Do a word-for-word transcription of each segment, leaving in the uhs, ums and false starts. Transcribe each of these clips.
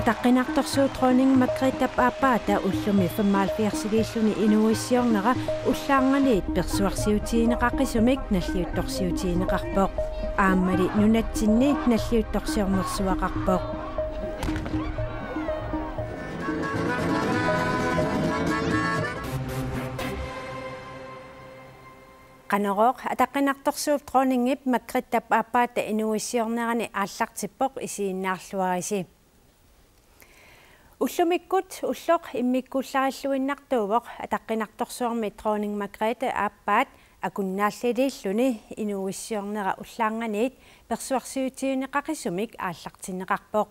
Ataqqinartorsuup dronning Margrethe aappaata ullumi femoghalvfjerdsiliilluni inuuissiornera ullaarnganiit persuarsiutigineqaqisumik nalliuttorsiutigineqarpoq. Aammali nunatsinni nalliuttorsiornersuaqarpoq. Qanorooq ataqqinartorsuup dronningip Margrethe aappaata inuuissiornerani aallartippoq, isiginnaarluarisi. Ullumikkut ulloq immikkuullarilluinnartuuvoq ataqqinartorsuarmi dronning Margrethe aappaat akunnaalliliilluni inuuissiornera ullaarnganiit persuarsiutigineqaqisumik aallartinneqarpoq.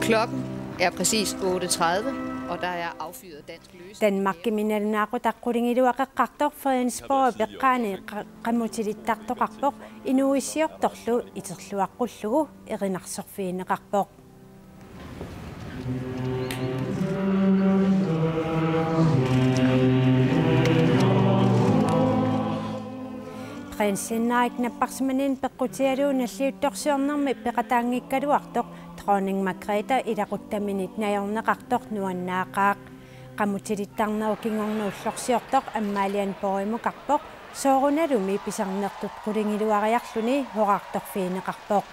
Klokken er præcis otte tredive, og der er affyret dansk løs. Danmarkimi nalunaaqutaq qulingiluaqeqqartoq Fredensborgip eqqaani qa-, qamutilittartoqarpoq, inuuissiortorlu iterluaqqullugu erinarsorfigineqarpoq. Prins Henrik napparsimmaninnut peqqutigalugu nalliuttorsiornermi peqataanngikkaluartoq dronning Margrethe ilaquttaminit najorneqartoq nuannaaqaaq. Qamutilittarnerup kingorna ullorsiortoq Amalienborgimukarpoq, soorunalumi pisarnertut qulingiluariarluni horaartorfigineqarpoq.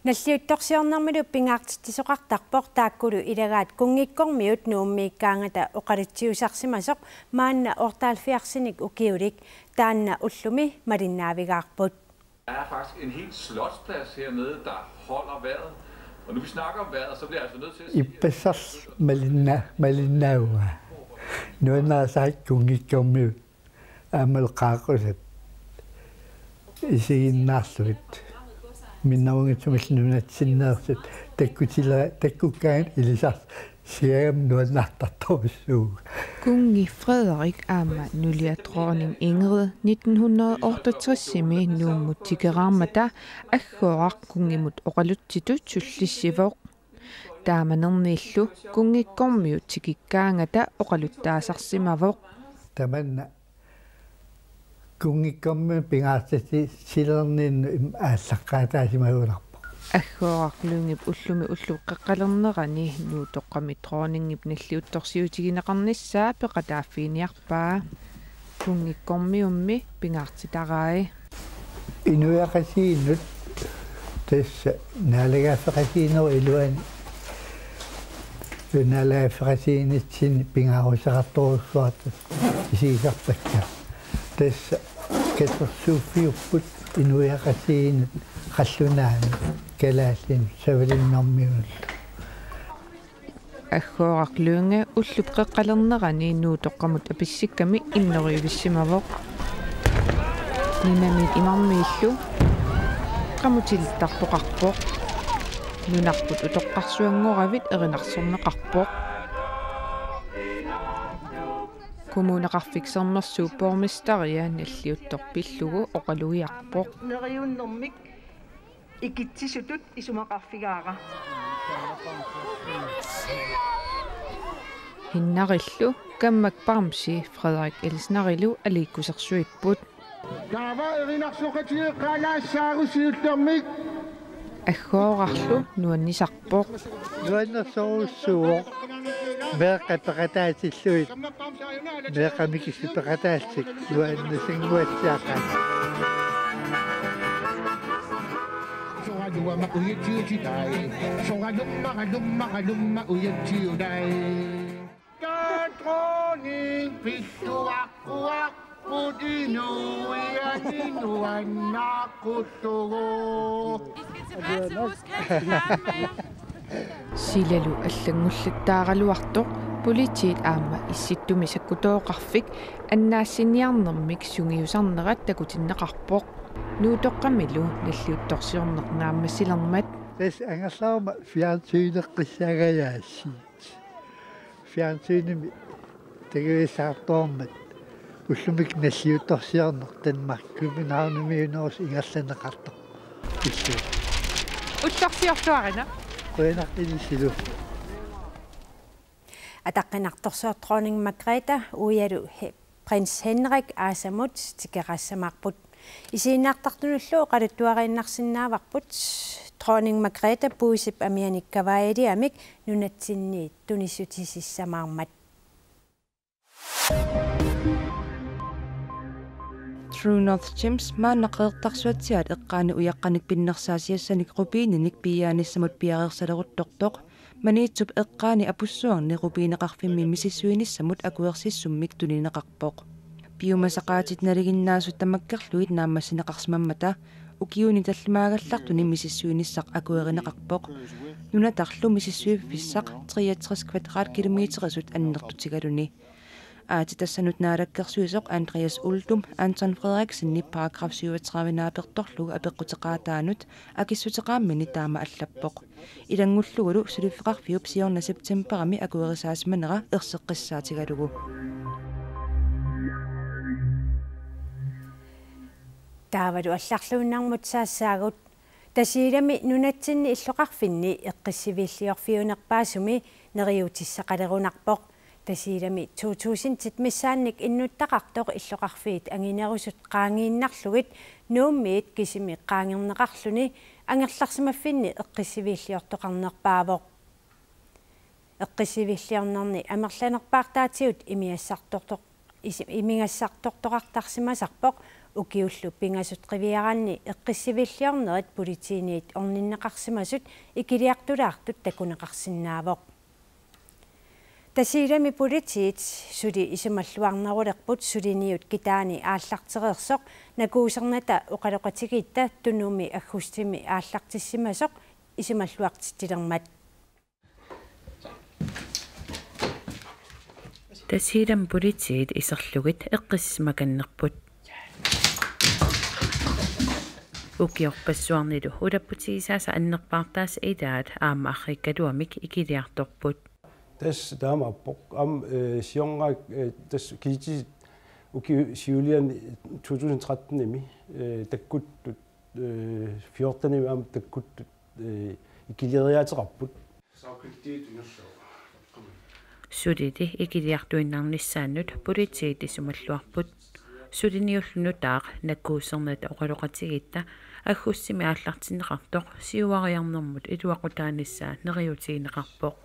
Nalliuttorsiornermilu pingaartitsisoqartarpoq taakkulu ilagaat kunngikkormiut Nuummiikkaangata oqalutsiusarsimasoq maanna otteoghalvfjerdsinik ukiulik, taanna ullumi malinnaavigaarput. Der er faktisk en hel slotsplads hernede, der holder vejret. Og nu vi snakker om vejret, så bliver jeg altså nødt til at sige, at Ippassarlu malinna-, malinnaavaa. Nuannarisakka kunngikkormiut aammalu qaaqqusat isiginnaarlugit. Minnerunngitsumillu nunatsinneersut takkutila-, takkukkaangat ilisar-, siagam nuannaartartorujussuuvoq. Kunngi Frederik aamma nulia dronning Ingrid nitten hundrede otteogtresimi Nuummut tikeraarmata Aggooraq kunngimut oqalutsitut sullissivoq. Taamanerniillu kunngikkormiut tikikkaangata oqaluttaasarsimavoq. Tamanna kunngikkormiut pingaartitsi-, silerniinnut im-, aallaqqaataasimagunarpoq. Aggooraq Lyngep ullumi ullup qeqqalernerani Nuutoqqami dronningip nalliuttorsiutigineqarnissaa peqataaffiginiarpaa. Kunngikkormiummi pingaartitarai. Inuiaqatigiinnut tassa naalagaaffeqatigiinnerup iluani naalagaaffeqatigiinnitsinni pingaaruteqartorujussuartut isigisarpakka. Tassa katersuuffiupput inuiaqatigiinnut qallunaanut, kalaallinut, savalimmiormiunullu. Aggooraq Lynge ullup qeqqalernerani Nuutoqqamut apissikkami innorivissimavoq. Nunamiit imarmiillu qamutilittartoqarpoq. Nunarput utoqqarsuanngoravit erinarsorneqarpoq. Kommuneqarfik Sermersuup borgmesteria nalliuttoq pillugu oqalugiarpoq. Neriunnermik ikitsisutut isumaqarfigaara. Hinnarillu Kammak Bamsi Frederik Elsnerilu aliikkusersuipput. Taava erinarsoqatigeeqqaalaassaagut siullermik. Aggoorarlu nuannisarpoq. Nuannersorujussuuvoq. Meeqqat peqataatillugit. Meeqqat mikissuteqataallutik nuannisinnguatsiaqaat. Soraluama ujatsiutitai. Soralummara lummara lumma ujatsiutai. Tatroni pittuaqquaq. Silalu allanngullattaaraluartoq politiit aamma Issittumi sakkutooqarfik annaassiniarnermik sungiusarnerat takutinneqarpoq. Nuutoqqamilu nalliuttorsiorneq naammassilermat. Tassa angerlaruma fjernsyneqqissaangajaasiit. Fjernsynimi takuissaartuarmat ullumikkut nalliuttorsiorneq Danmark Københavnimiunnerusoq ingerlanneqartoq. Illu. Ullorsiorluarina. Qujanaq ilissilu. Ataqqinartorsuaq Dronning Margrethe uialu He-, Prins Henrik aasamut tikeraassamarput. Isiinnartartunullu oqaluttuariinnarsinnaavarput. Dronning Margrethe puisip amianik kavaajaliamik nunatsinniit tunissutisissamaarmat. True North Gems maanna Qeqertarsuatsiaat eqqaani ujaqqanik pinnersaasiassanik rubiininik piiaanissamut piareersaleruttortoq Maniitsup eqqaani apussuarni rubiineqarfimmi misissuinissamut akuersissummik tunineqarpoq. Piumasaqaatit nalinginnaasut tamakkerlugit naammassineqarsimammata ukiuni tallimaagallartuni misissuinissaq akuerineqarpoq. Nunatarlu misissuiffissaq treogtres kvadratkilometerisut annertutigaluni. Aatsitassanut naalakkersuisoq Andreas Uldum Anton Frederiksenip paragraf syvogtredive naapertorlugu apeqquteqaataanut akissuteqaammini taama allappoq. Ilanngullugulu suliffeqarfiup siorna septemberimi akuerisaasimanera erseqqissaatigalugu. Taavalu allarluinnarmut saassaagut. Tasiilami nunatsinni illoqarfinni eqqissiviilliorfiunerpaasumi neriuutissaqalerunarpoq. Tasiilami to tusindit missaannik innuttaqartoq illoqarfiit anginerusut qaangiinnarlugit Nuummiit kisimi qaangerneqarluni angerlarsimaffinni eqqissiviilliortoqarnerpaavoq. Eqqissiviilliornerni amerlanerpaartaatigut imigassartortoq-, isi-, imigassartortoqartarsimasarpoq ukiullu pingasut qiviaraanni eqqissiviilliornerit politiiniit orninneqarsimasut ikiliartulaartut takuneqarsinnaavoq. Tasiilami politiit suli isumalluarnerulerput suliniut kitaani aallartereersoq nakuusernata oqaloqatigiitta Tunumi aggustimi aallartissimasoq isumalluartitsilermat. Tasiilami politiit iserlugit eqqissisimakannerput. Ukiorpassuarnilu ulapputigisaasa annerpaartaasa ilaat aamma arriikkaluamik ikiliartorput. Tassa taamaappoq. Aamma, eh, siornaak, eh, tassa kisitsisit ukiup siuliani to tusind trettenimi, eh, takkuttut, eh, fjortenimi aamma takkuttut, eh, ikileriaateqarput. Sulili ikiliartuinnarnissaannut politiit isumalluarput. Suliniullu nutaaq nakuusernata oqaloqatigiitta aggustimi aallartinneqartoq siuariarnermut iluaqutaanissaa neriuutigineqarpoq.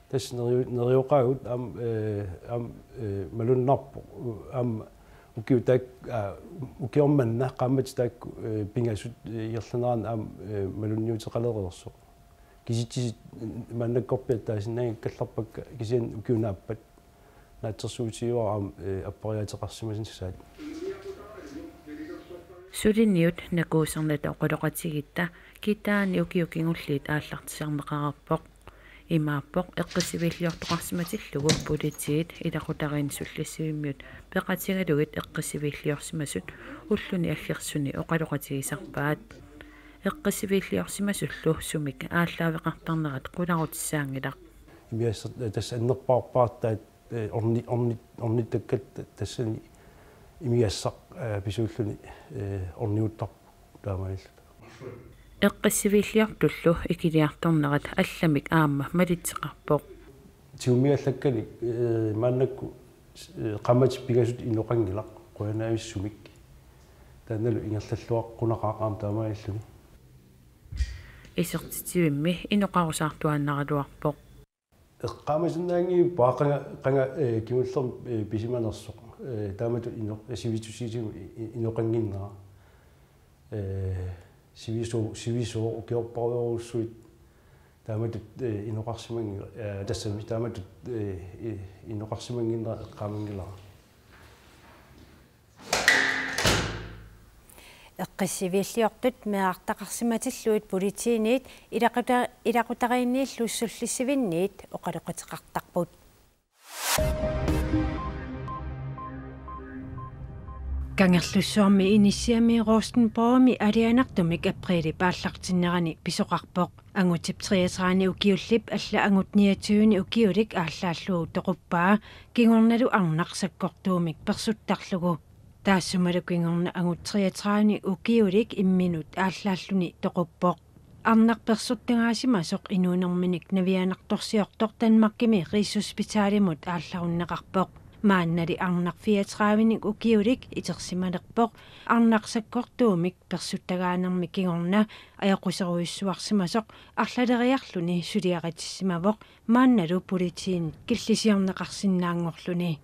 Tassa neriu-, nerioqaagut aamma, eh, aamma, eh, malunnarpoq, u-, aamma ukiut taak-, aa, ukioq manna qaammatit taakku, eh, pingasut, eh, ingerlaneranni aamma, eh, malunniuteqalereersoq. Kisitsisit, eh, maannakkorpiaq taasinnaanngikkallarpakka kisianni ukiup naappat naatsorsuutigaara aamma, eh, appariaateqarsimassaat. Suliniut nakuusernata oqaloqatigiitta kitaani ukiut kingulliit aallartisarneqareerpoq. Imaappoq eqqissiviilliortoqarsimatillugu politiit ilaqutariinni sullissivimmiut peqatigalugit eqqissiviilliorsimasut ulluni aggersuni oqaloqatigisarpaat. Eqqissiviilliorsimasullu sumik aallaaveqartarnerat qularutissaanngilaq. Imigassaq, eh, tassa annerpaarpaartaat, eh, orni-, orni-, ornittakkat tassani imigassaq, eh, pisuulluni, eh, orniuttarpoq taamaalilluta. Eqqissiviilliortullu ikiliartornerat allamik aamma malitseqarpoq. Tigummigallakkani, eh, maannakkut, eh, qaammatit pingasut inoqanngilaq, qujanarujussuarmik. Taannalu ingerlalluaqqunaqaaq aamma taamaalilluni. Isertitsivimmi inoqarusaartuaannaraluarpoq. Eqqaamasinnaanngilaq qanga, qanga, eh, kingullermik, eh, pisimanersoq. Eh, taamatut ino-, eh, sivisusiisumik i-, i-, inoqannginnera. Eh, sivisooq, sivisooq ukiorparujorujussuit taamatut, eh, inoqarsimanngilaq, eh, tassami taamatut, eh, i-, inoqarsimannginnera eqqaamanngilara. Eqqissiviilliortut meerartaqarsimatillugit politiiniit ilaquta-, ilaqutariinniillu sullissivinniit oqaloqateqartarput. Kangerlussuarmi Inissiami Rosenborgimi alianartumik apriilip aallartinnerani pisoqarpoq. Angutip treogtredive ukiullip alla angut niogtyve ukiulik aallaallugu toquppaa, kingornalu arnaq sakkortuumik persuttarlugu. Taassumalu kingorna angut treogtredive ukiulik imminut aallaalluni toquppoq. Arnaq persuttagaasimasoq inuunerminik navianartorsiortoq Danmarkimi Rigshospitalimut aallarunneqarpoq. Maannali arnaq fireogtredivenik ukiulik itersimalerpoq. Arnaq sakkortuumik persuttagaanermi kingorna ajoquserujussuarsimasoq arlaleriarluni suliaritissimavoq, maannalu politiinit killisiorneqarsinnaanngorluni.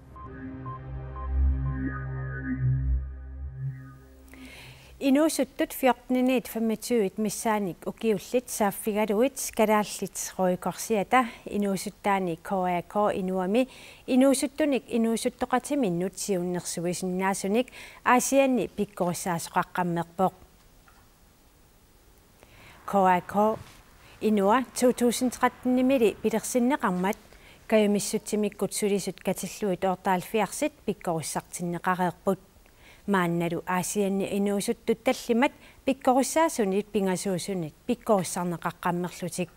Inuusuttut fjortenit femogtyve missaannik ukiullit saaffigalugit Kalaallit Røde Korsiata inuusuttaani K A K Inuami inuusuttunik inuusuttoqatiminnut siunnersuisinnaasunik Aasianni pikkorissaasoqaqqammerpoq. K A K Inua to tusind tretten-imili pilersinneqarmat kajumissutsimikkut sulisut katillugit otteoghalvfjerdsit pikkorissartinneqareerput. Maannalu Aasianni inuusuttut tallimat pikkorissaasunit pingasuusunit pikkorissarneqaqqammerlutik.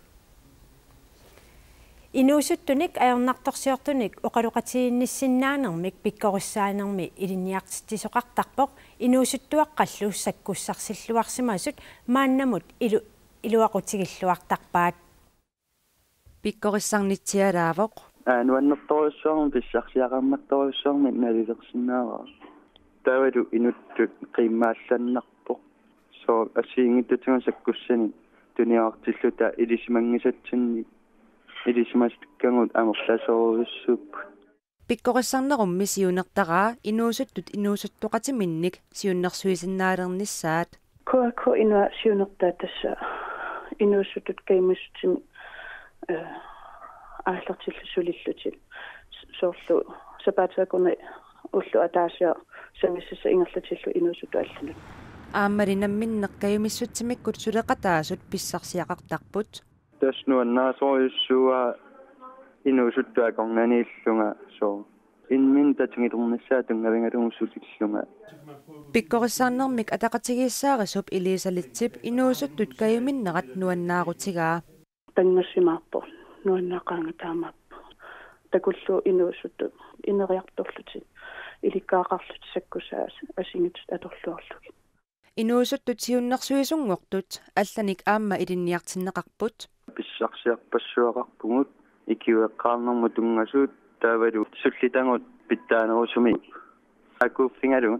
Inuusuttunik ajornartorsiortunik oqaloqatigiinnissinnaanermik pikkorissaanermi ilinniartitsisoqartarpoq inuusuttuaqqallu sakkussarsilluarsimasut maannamut ilu-, iluaqutigilluartarpaat. Pikkorissarnitsialaavoq. Aa, nuannertorujussuarmik pissarsiaqarnartorujussuarmik nalilersinnaavara. Taavalu inuttut qiimmaallannarpoq. Sooq assigiinngitsutigut sakkussanik tuniorartilluta ilisimanngisatsinnik ilisimasakkagut amerlasoorujussuupput. Pikkorissarnerummi siunertaraa inuusuttut inuusuttoqatiminnik siunnersuisinnaalernissaat. K A K Inua siunertaa tassa inuusuttut kajumissutsimik, eh, aallartillutik sulillutik. S-, soorlu sapaatip akunneranut ulloq ataasiaq sammisassat ingerlatillugu inuusuttut allanut. Aammali namminneq kajumissutsimikkut suleqataasut pissarsiaqartarput. Tassa nuannarisorujussuuara inuusuttut akornanniillunga, sooq imminut tatigilernissaa tunngavigalugu sulillunga. Pikkorissarnermik ataqatigiissaarisup Elisa Letzip inuusuttut kajuminnerat nuannaarutigaa. Tanngassimaarpoq, nuannaaqaanga taamaappoq. Takullugu inuusuttut ineriartorlutik ilikkagaqarlutik sakkussaat assigiinngitsut atorluarlugit. Inuusuttut siunnersuisunngortut allanik aamma ilinniartinneqarput. Pissarsiarpassuaqarpugut ikiueqqaarnermut tunngasut taavalu sullitagut pitsaanerusumik akuuffigalugu.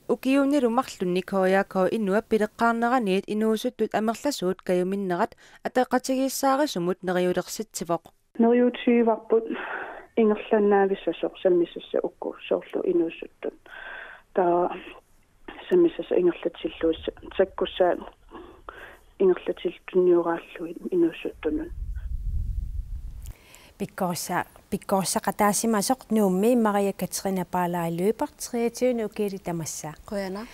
Ukiunilu marlunni K A K Inuap pileqqaarneraniit inuusuttut amerlasuut kajuminnerat ataqatigiissaarisumut neriulersitsivoq. Neriuutigivarput ingerlannavissasoq sammisassat uku soorlu inuusuttut. Taava sammisassat ingerlatillugu sa-, sakkussaat ingerlatillugu tunniuraallugit inuusuttunut. Pikkorissa-, pikkorissaqataasimasoq Nuummi Maria Katrine Paala Lyberth, treogtyve ukiulik tamassa. Qujanaq.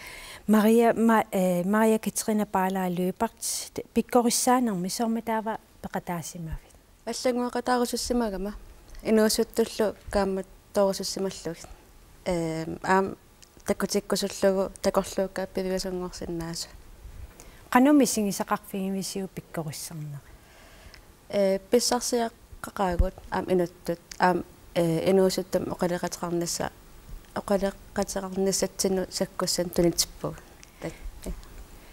Maria, ma-, eh, Maria Katrine Paala Lyberth, pikkorissaanermi soormi taava peqataasimavit? Allannguaqataarusussimagama inuusuttullu kaammattoorusussimallugit. Ehm, aamma takutikkusullugu takorluukkaat piviusunngorsinnaasut. Qanoq misigisaqarfigivisiuk pikkorissarnerit? Ee, pissarsiaqaqaagut aamma inuttut aamma, ee, inuusuttumik oqaloqateqarnissa-, oqaloqateqarnissatsinnut sakkussanik tunitsippugut. Tak-, ee.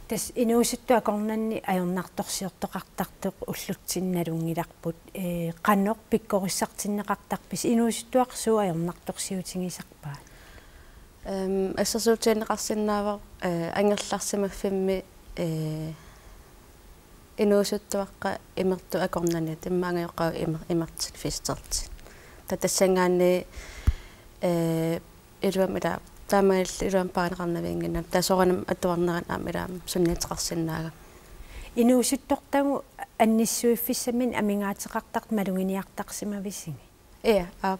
Tassa inuusuttut akornanni ajornartorsiortoqartartoq ullutsinnut nalunngilarput. Ee, qanoq pikkorissartinneqartarpisi, inuusuttuaqqat suut ajornartorsiutigisarpaat? Ehm, assersuutigineqarsinnaavoq, ee, angerlarsimaffimmi, ee, inuusuttuaqqat imertut akornanni, immaqa angajoqqaat imer-, imertit, fiistertit. Taava tassanngaanniit, ee, iluamik ila-, taamaalillutik iluamik paarineqarnaviannginnami, taava soorunami atuarnerat aamma ilaa sunniuteqarsinnaagami. Inuusuttortagut annissuiffissaminnik amigaateqartartut maluginiartarsimavisigit? Ia, aap.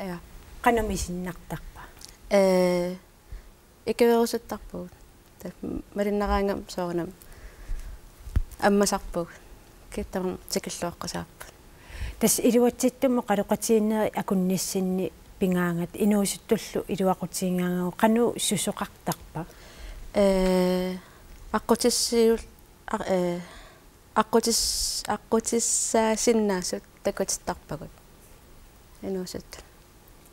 Ia. Qanoq misinnartarpa? Ee, ikiuerusuttarpugut. Taava malinnaraangama soorunami ammasarpugut. Kisianni tamarmik tikilluaqqusaapput. Tassa iluatsittumik oqaloqatigiinnerit akunnissinni pigaangat inuusuttullu iluaqutigigaangakkit qanoq susoqartarpa? Ee, aqqutissiul-, a-, ee, aqqutis-, aqqutissaasinnaasut takutittarpagut inuusuttut.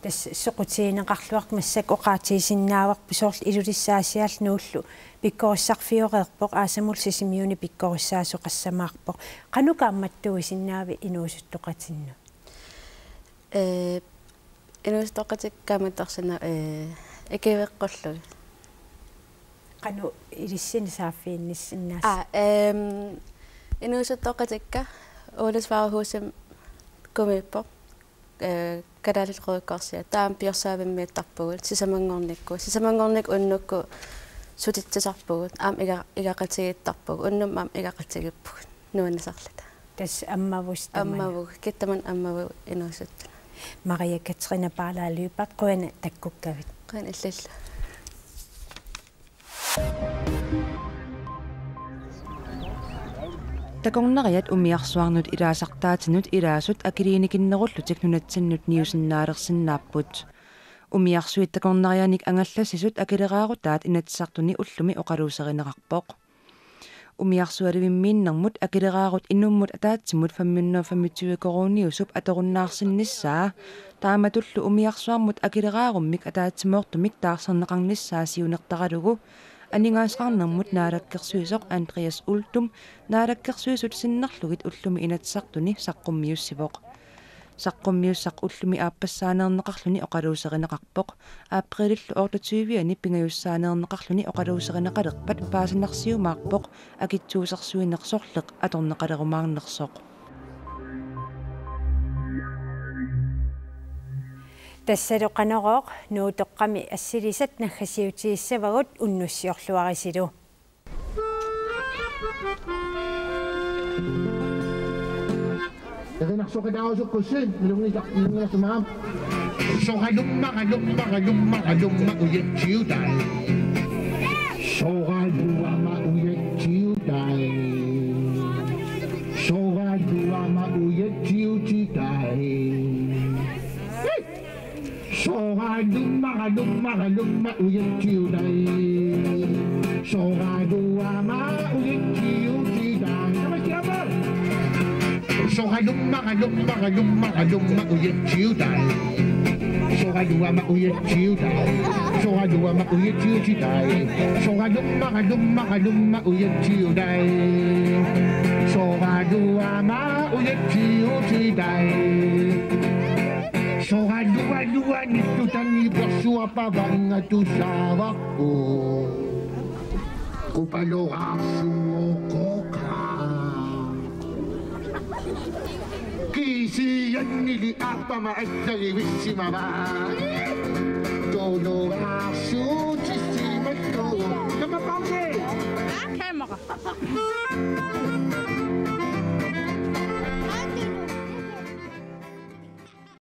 Tassa soqutigineqarluartoq massakkut oqaatigisinnaavara, soorlu Ilulissat Aasiallu Nuullu pikkorissarfioreerpoq, aasamullu Sisimiuni pikkorissaasoqassamaarpoq. Qanoq kaammattuuisinnaavit inuusuttoqatinnut? Ee, inuusuttoqatikka kaammattorsinnaavara, ee, ikiveqqullugit. Qanoq ilissinnut saaffiginnissinnaassavat? Aa, ehm, inuusuttoqatikka Oles Varehusimi kumiippoq, ee, Kalaallit Røde Korsiat. Taava aamma piorsaaffimmiittarpugut sisamanngornikkut. Sisamanngornikkut unnukkut sutitsisarpugut. Aamma iga-, igaqatigiittarpugut. Unnummut aamma igaqatigiippugut nuannisarluta. Tassa ammavut tamaat. Ammavut, kittama ammavut inuusuttunut. Maria Katrine Paala Lyberth, qujanaq takkukkavit. Qujanaq illillu. Takornariat umiarsuarnut ilaasartaatinut ilaasut akiliinikinnerullutik nunatsinnut niusinnaalersinnaapput. Umiarsuit takornarianik angallassisut akileraarutaat Inatsisartuni ullumi oqaluuserineqarpoq. Umiarsualivimmiinnermut akileraarut inummut ataatsimut femhundrede og femogtyve koruuniusup atorunnaarsinnissaa, taamatullu umiarsuarmut akileraarummik ataatsimoortumik taarserneqarnissaa siunertaralugu, aningaasaqarnermut naalakkersuisoq Andreas Uldum Naalakkersuisut sinnerlugit ullumi Inatsisartuni saqqummiussivoq. Saqqummiussaq ullumi aappassaaneerneqarluni oqaluuserineqarpoq. Aprilillu otteogtyve-ani pingajussaaneerneqarluni oqaluuserineqalerpat paasinarsiumaarpoq akitsuusersuineq sorleq atorneqalerumaarnersoq. Tassalu Qanorooq, Nuutoqqami assilisat naggasiutigissavagut, unnussiorluarisilu. Erinarsoqataarusukkut, ilunngila-, ilunngilaq maam. Soralummara, lummara, lummara, lumma ujatsiutai. Soraluama ujatsiutai. Soraluama ujatsiutitai. Soralummara, lummara, lumma ujatsiutai. Soraluama ujatsiutitai. Tamassi aamma. Soralummara, lummara, lummara, lumma ujatsiutai. Soraluama ujatsiutai. Soraluama ujatsiutitai. Soralummara, lummara, lumma ujatsiutai. Soraluama ujatsiutitai. Soralualuanillu tangipersuarpavanga tusaavakku. Kupaloraarsuukoqa. Kisiannili aappama allagivissimavaa. Toloraarsu-